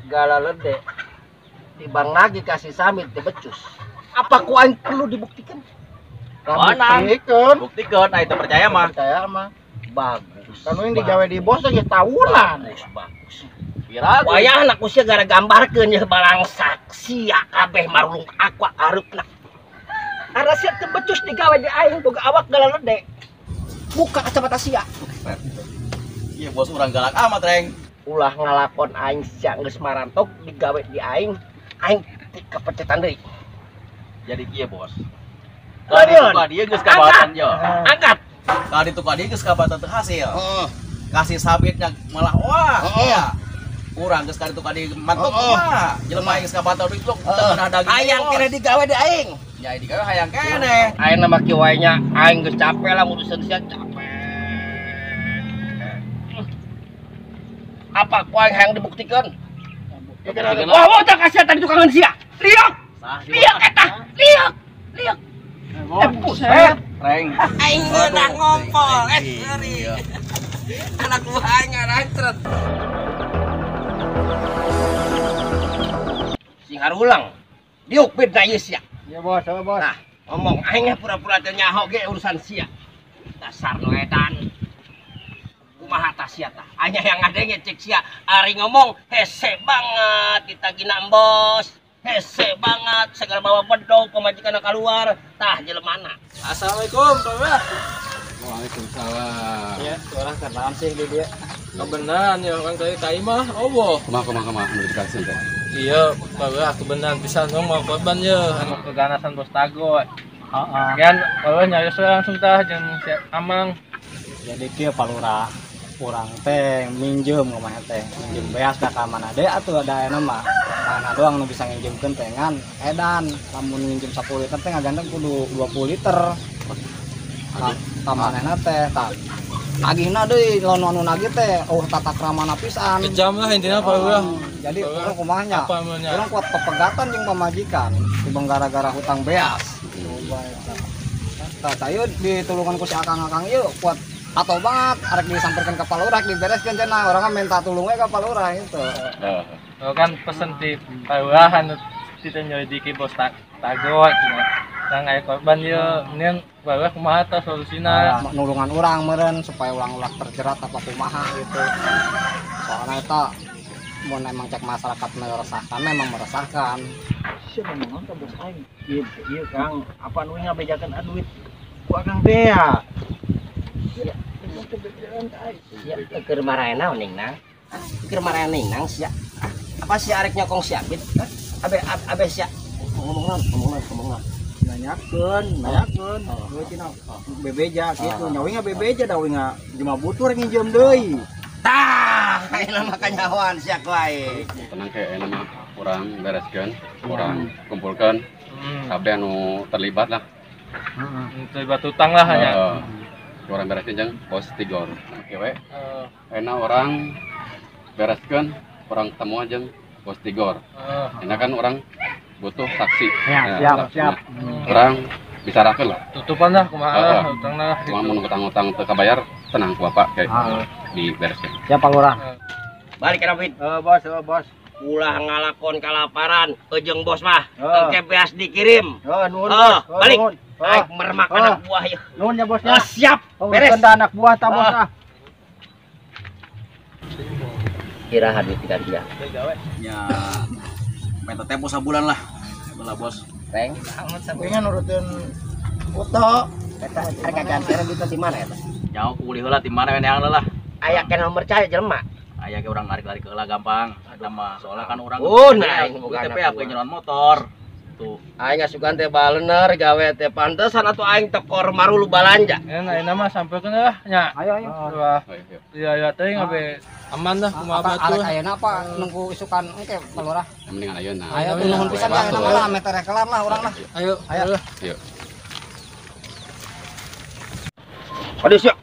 galalede tibang lagi kasih samit teu becus. Apa ku aing perlu dibuktikan? Buktikan. Buktikan, aing teu percaya mah. Percaya mah. Bagus. Kan yang digawe di bos lagi tahunan. Bagus, bagus. Viral. Wayah anak usia gara gambarkeun ye balangsak sia kabeh marulung aku areupna. Karena sia teu becus digawe di aing boga awak galalede. Buka kacamata sia. Iya bos urang galak amat reng. Ulah ngalakon aing sia geus marantok digawe di aing, aing kepecetan deui. Jadi kieu bos. Ka dieu geus kabatan yo. Angkat. Ka ditu ka dieu geus kabatan teu hasil. Heeh. Kasih sabitnya malah wah. Heeh. Urang geus ka ditu ka dieu mantok wah. Jelema geus kabatan duit teu ngeunah daging. Hayang kene digawe di aing. Nya digawe hayang keneh. Aing mah kieu wae nya, aing geus capek lah ngurusan sia capek. Apa ku aing hayang dibuktikan? Wah, wah, tak kasih tadi tukangan sia. Liok. Liok eta, liok. Liok. Buset. Reng. Aing ngeunah ngompol, ngeri. Anak buah aing ngarancret. Sing harulang. Diuk beda ieu sia. Ya bos, ya bos. Nah, ngomong aing pura-pura teu nyaho ge urusan sia. Dasar nu edan. Kumaha tah sia tah? Aing yang ngadenge cek sia ari ngomong hese banget ditagina bos. Hese banget segala bawa bedog pamajikan keluar tah jelemana. Assalamualaikum, Pak. Waalaikumsalam. Ya, orang kenalan sih di dia. Kebenaran ya orang tadi kai mah eueuh. Kumaha kumaha kumaha anu dikasih teh. Iya, Pak, kebenaran pisan dong mau korban ye anu keganasan bos Tago. Heeh. Kan kalau nyarios langsung tah jeung si Amang. Jadi kieu Pak Lurah, urang teh minjem kumaha teh, minjem beas da ka mana deui atuh da ayeuna mah. Mana doang nu bisa nginjemkeun teh ngan edan, lamun nginjem 10 liter teh ngaganteng kudu 20 liter. Ka manehna teh tah nagihna deui lamun anu nagih teh eueuh tata kramana pisan. Kejam lah intinya Pak Lurah. Jadi urang kumaha nya? Urang kuat pepegatan jeung pamajikan tibang gara-gara hutang beas. Coba eta. Tah sayu ditulungan ku si akang-akang ieu kuat atau banget arek disamperkeun ka Pak Lurah dibereskeun cenah urang mah minta tulung we ka Pak Lurah gitu. Heeh. Kan pesen ti Pak Lurah anu teu nyelidiki bos Tago cenah. Nang aya korban ieu nyeun Pak Lurah kumaha tah solusina? Nulungan urang meureun supaya ulang-ulah terjerat apa kumaha gitu. Soalna eta mun emang cek masyarakat meresahkan memang meresahkan. Sia ngomong ka bos aing. Ieu ieu Kang, apa nu ngabejakeun duit ku Akang teh ya? Sia keur maraena ning nang. Keur maraena ning nang sia. Apa sia arek nyokong sia bit? Abe abe sia ngomong naon, ngomong naon, ngomong naon. Nanyakeun, nanyakeun. Duit cenah bebeja kitu. Nya we ngabebeja da we jelema butuh rek nginjem deui. Tah, ayeuna mah kanyahoan sia ku aing. Tenang ke ayeuna mah urang bereskeun, urang kumpulkeun kabeh anu terlibat lah. Terlibat utang lah hanya. Orang bereskeun jeung bos Tigor. Oke we. Ayeuna orang bereskeun, orang ketemu jeung bos Tigor. Ayeuna kan orang butuh saksi. Ya, siap, siap. Orang bicarakeun lah. Tutupan lah kumaha lah utang lah. Kumaha mun utang-utang teu kabayar tenang ku bapak kayak dibereskeun. Siap Pak Lurah. Balik kana Fit. Heeh, bos, heeh, bos. Ulah ngalakon kalaparan jeung bos mah. Engke beas dikirim. Heeh, nuhun bos. Balik. Aing mermak anak buah ieu. Nuhun ya bosnya. Siap. Beres. Anak buah ta bos ah. Kira duit diganti ya. Ya minta tempo sabulan lah. Lah bos. Reng. Pengen nurutin uto. Eta harga ganti duit di mana eta? Jauh kuliah heula di mana we neang lah. Aya kenal percaya jelema. Aya ge urang lari-lari ke heula gampang. Eta mah soalnya kan urang. Oh, nah aing boga TP apa nyeron motor. Tuh. Aing asukan teh balener gawe teh pantesan atuh aing tekor marulu balanja. Ya nah mah sampeukeun lah nya. Ayo ayo. Wah. Iya iya teuing abe aman dah kumaha batur. Arek ayeuna apa nunggu isukan engke Pak Lurah? Mendingan ayeuna. Ayo nuhun pisan ya ayeuna mah ame tereh kelar lah urang lah. Ayo ayo. Ayo. Aduh siap.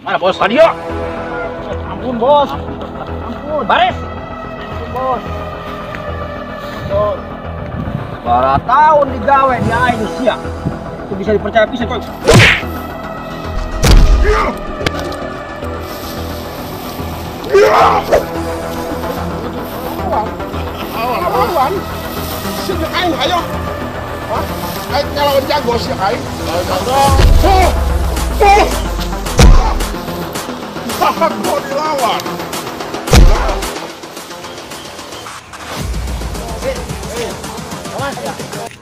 Mana bos? Aduh. Ampun bos. Ampun. Baris. Ampun bos. Bos. Bara tahun digawe di aing sia. Itu bisa dipercaya pisan kok. Lawan. Lawan. Sini aing ayo. Hah? Aing ngelawan jago sih aing. Jago. Jago dilawan.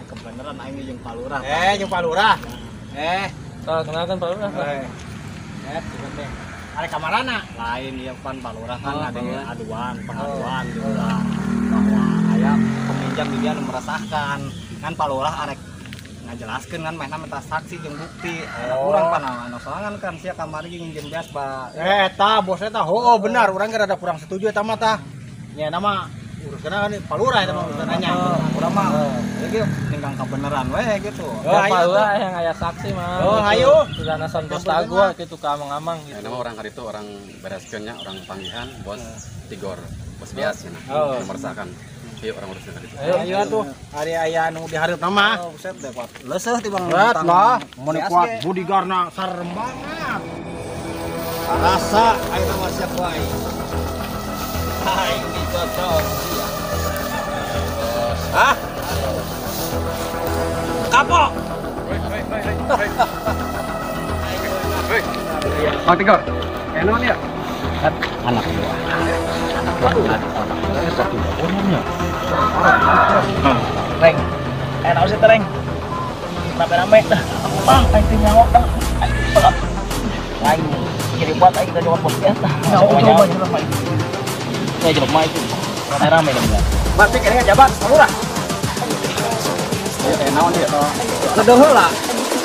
Kebenaran aing jeung Pak Lurah. Jeung Pak Lurah. Kenalkan Pak Lurah. Penting. Ada kamarana? Lain ieu pan Pak Lurah kan ada aduan, pengaduan gitu lah. Bahwa aya peminjam di dia nu meresahkan. Kan Pak Lurah arek ngajelaskeun kan mehna minta saksi jeung bukti. Kurang pan anu sorangan kan sia kamari nginjem beas Pak. Eta bos eta heueuh benar urang ge rada kurang setuju eta mah tah. Nya nama urusan kan Pak Lurah eta mah urusannya. Urang mah ieu ninggang kebenaran we gitu. Oh, Pak Lurah yang aya saksi mah. Oh, ayo. Sudana bos tagua gitu ka amang-amang gitu. Nama orang hari itu orang bereskeun nya, orang panggihan bos Tigor, bos bias cenah. Meresahkan. Ieu orang urusan hari itu. Ayo atuh, ari aya anu dihareup mah. Oh, buset deh, kuat. Leuseuh tibang utang. Lah, mun kuat bodyguardna sarem banget. Rasa ayeuna mah siap wae. Aing dicocok. Hah? Kapok. Bang Tigor, enak ya? Anak buah. Reng, enak sih Reng. Rame-rame dah. Bang, aing teh nyawa dah. Aing kirim buat aing dari bos ya. Coba jelema itu. Saya jelema itu. Rame-rame dah. Masih kene jabat Pak Lurah. Naon dia? Kedeuh heula.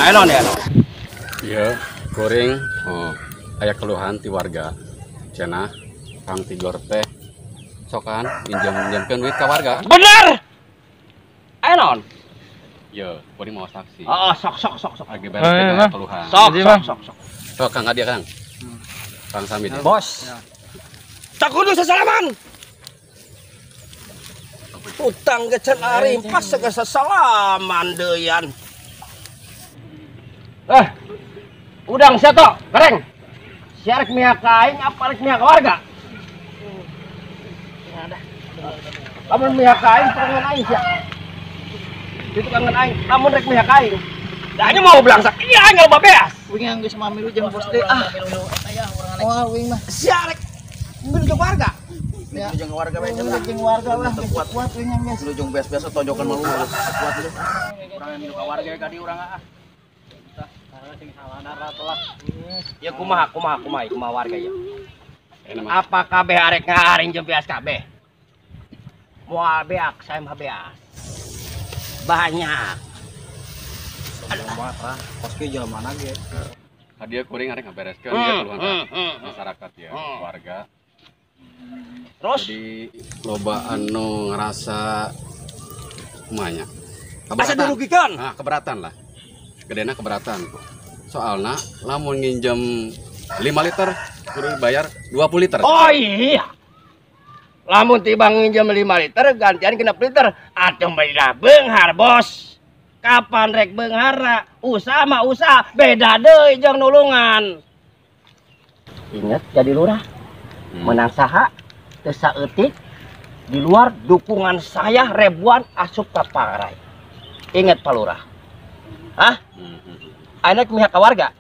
Aya naon ya? Ieu kuring aya keluhan ti warga. Cenah Kang Tigor teh sokan minjem-minjemkeun duit ka warga. Bener. Aya naon? Ieu kuring mau saksi. Oh, sok sok sok sok. Lagi beres keluhan. Sok sok sok sok. Sok Kang ka dia Kang. Kang Samid. Bos. Tak kudu sesalaman. Utang ge can arimpas sesalaman deuyan. Udang sia tok, gereng. Sia rek mihak ka aing apa rek mihak ka warga? Lamun mihak ka aing tukangan aing sia. Di tukangan aing, lamun rek mihak ka aing. Da nya mau belangsak iya aing loba beas. Wing yang geus mamilu jeung bos teh ah. Wah, wing mah. Sia rek milu jeung warga. Jeung warga bae jeung warga lah kuat wing yang geus. Lu jeung beas-beas tonjokan malu kuat lu. Urang milu ka warga ka dieu urang ah. Ya kumaha kumaha kumaha kumaha warga ya. Apa kabeh arek ngaring jeung beas kabeh? Moal beak saya mah beas. Banyak. Sombong banget lah. Kos kieu jelema ge. Hadiah kuring arek ngabereskeun ieu keluhan masyarakat ya, warga. Terus jadi loba anu ngerasa kumaha nya? Asa dirugikan. Nah, keberatan lah. Gedena keberatan. Soalna lamun nginjem 5 liter kudu bayar 20 liter. Oh iya. Lamun tibang nginjem 5 liter gantian 6 liter. Atuh beda beunghar, Bos. Kapan rek beunghar? Usaha mah usaha, beda deui jeung nulungan. Ingat jadi lurah. Menang saha teu saeutik di luar dukungan saya ribuan asup ka pangarai. Ingat Pak Lurah. Hah? Anak mihak ka warga.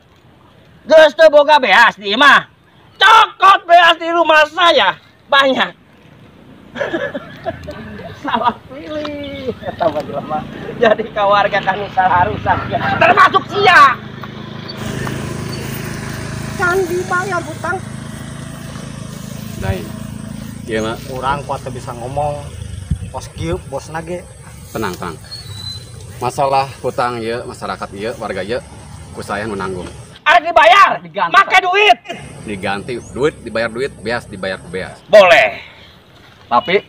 Geus teu boga beas di imah. Cokot beas di rumah saya banyak. Salah pilih eta mah jelema. Jadi ka warga kan salah rusak ya. Termasuk sia. Kan dibayar hutang. Lain. Ieu mah urang kuat teu bisa ngomong. Kos kieu bosna ge. Tenang, tenang. Masalah hutang ieu masyarakat ieu warga ieu ku saya nu nanggung. Arek dibayar, make duit. Diganti duit, dibayar duit, beas dibayar ku beas. Boleh. Tapi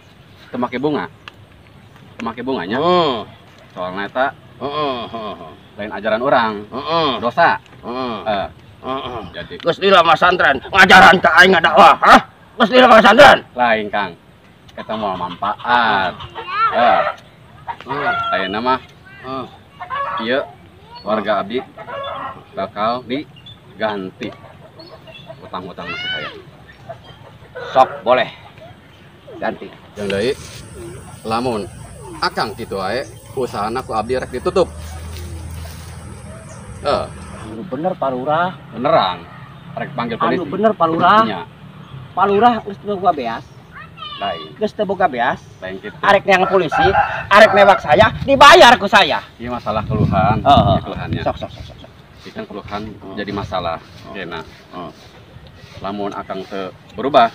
teu make bunga. Teu make bunganya. Soalna eta lain ajaran orang. Dosa. Jadi geus lila masantren ngajaran ka aing ngadakwah, hah? Geus lila masantren. Lain, Kang. Eta moal manfaat. Ayeuna mah ieu warga abdi bakal diganti utang-utang saya. Sok boleh. Ganti. Jeung deui lamun akang kitu wae usahana ku abdi rek ditutup. Heeh. Anu bener Pak Lurah. Beneran. Rek panggil polisi. Anu bener Pak Lurah. Nya. Pak Lurah geus teu boga beas. Lain. Geus teu boga beas. Lain kitu. Arek neang polisi, arek newak saya, dibayar ku saya. Ieu masalah keluhan, Heeh. ya, keluhannya. Sok sok sok sok. Ieu kan keluhan jadi masalah. Kena. Lamun akang teu berubah,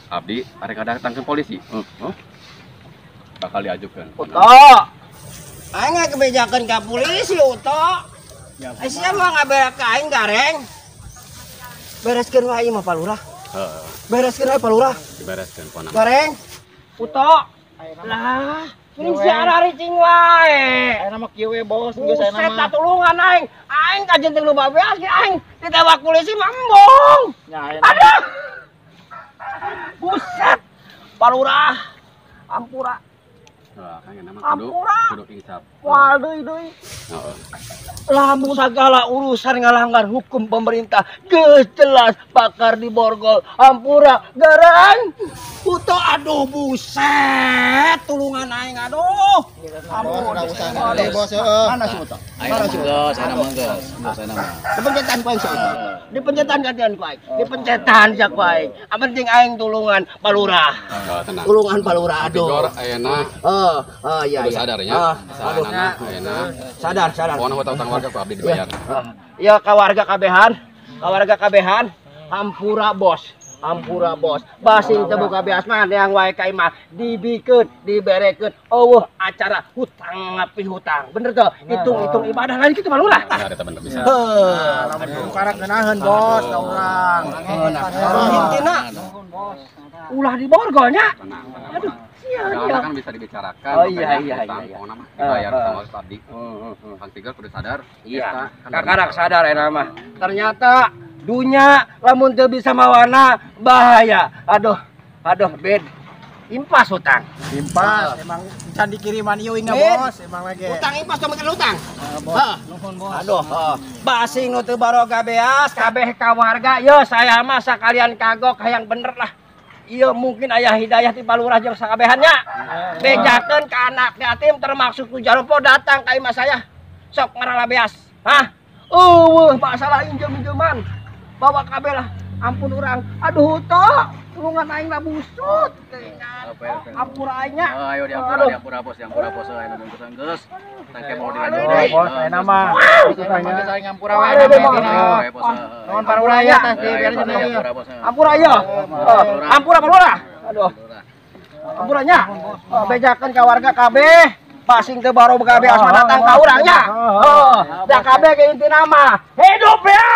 abdi arek ngadatangkeun polisi. Bakal diajukeun. Uto. Aing ngabejakeun ka polisi Uto. Ai sia mah ngabera ka aing gareng. Bereskeun wae ieu mah Pak Lurah. Heeh. Bereskeun wae Pak Lurah. Dibereskeun pona. Gareng. Uto. Lah, mending sia araricing wae. Ayeuna mah kieu we bos, geus ayeuna Buset, mah. tatulungan aing. Aing kajen teu loba beas ge aing ditewak polisi mah embung. Nya ayeuna. Aduh. Buset. Pak Lurah. Ampura. Heeh, kan nama kudu Ampura. kudu insaf. Moal deui deui. Heeh. Lamun segala urusan ngalanggar hukum pemerintah geus jelas bakar di borgol. Ampura garang. Uto aduh buset tulungan aing aduh. Ampun, usah deui bos heeh. Mana si Uto? Ayeuna mah geus, ayeuna mah geus. Geus ayeuna mah. Dipencetan ku aing si Uto. Dipencetan gantian ku aing. Dipencetan sia ku aing. Penting aing tulungan Pak Lurah. Heeh, tenang. Tulungan Pak Lurah aduh. Tigor ayeuna Oh, oh iya kudu iya. sadar nya. Ah, aduh. Sahanana ayeuna. Sadar, sadar. Pokona hutang warga ku abdi dibayar. Ya ka warga kabehan, ka warga kabehan, hampura bos. Hampura bos. Basing teu boga beas mah neang wae ka imah dibikeun, diberekeun. Eueuh acara hutang ngapi hutang. Bener teu? Hitung-hitung ibadah lain kitu Pak Lurah. Benar eta bener bisa. Heuh. Lamun karak ngeunaheun bos ka urang. Intina ulah diborgol nya. Tenang, tenang. Aduh, sia Segala dia. kan bisa dibicarakan. Oh, iya, makanya iya, hutang iya, iya. pokona mah dibayar Eh, sama bos abdi. Kang Tigor kudu sadar. Iya, Eta kan kakarak sadar eta mah. Ternyata dunya lamun teu bisa mawana bahaya. Aduh, aduh bed. Impas hutang. Impas emang can dikiriman ieu inga Bed. bos, emang lagi. Hutang impas tong mikir hutang. Bos, Hah. nuhun bos. Aduh, heeh. Basing nu teu baroga beas kabeh ka warga. Yo saya mah sakalian kagok hayang bener lah. Ieu mungkin aya hidayah ti Pak Lurah jeung sakabehannya. Bejakeun ka anak yatim termasuk nu jaropo datang ka imah saya. Sok ngarala beas. Hah? Eueuh masalah injem-injeman. Bawa kabeh lah. Ampun urang. Aduh Uto, tulungan aing lah busut. Ampura aing nya. Oh, ayo diampura, Aduh. diampura bos, diampura bos, ayo bungkusan geus. Tangke mau Oh, dilanjut. bos ayeuna mah. Geus aing ngampura wae Aduh, na aduh, mah. Bos. Nuhun Pak Lurah ya tas Ayo, diberesin bos, deui. diampura bos. Ampura ieu. Oh, ampura Pak Lurah. Aduh. Ampuranya. Oh, bejakeun ka warga kabeh. Basing teu baroga beas mah datang ka urang nya. Oh, da kabeh ge intina mah. Hidup ya.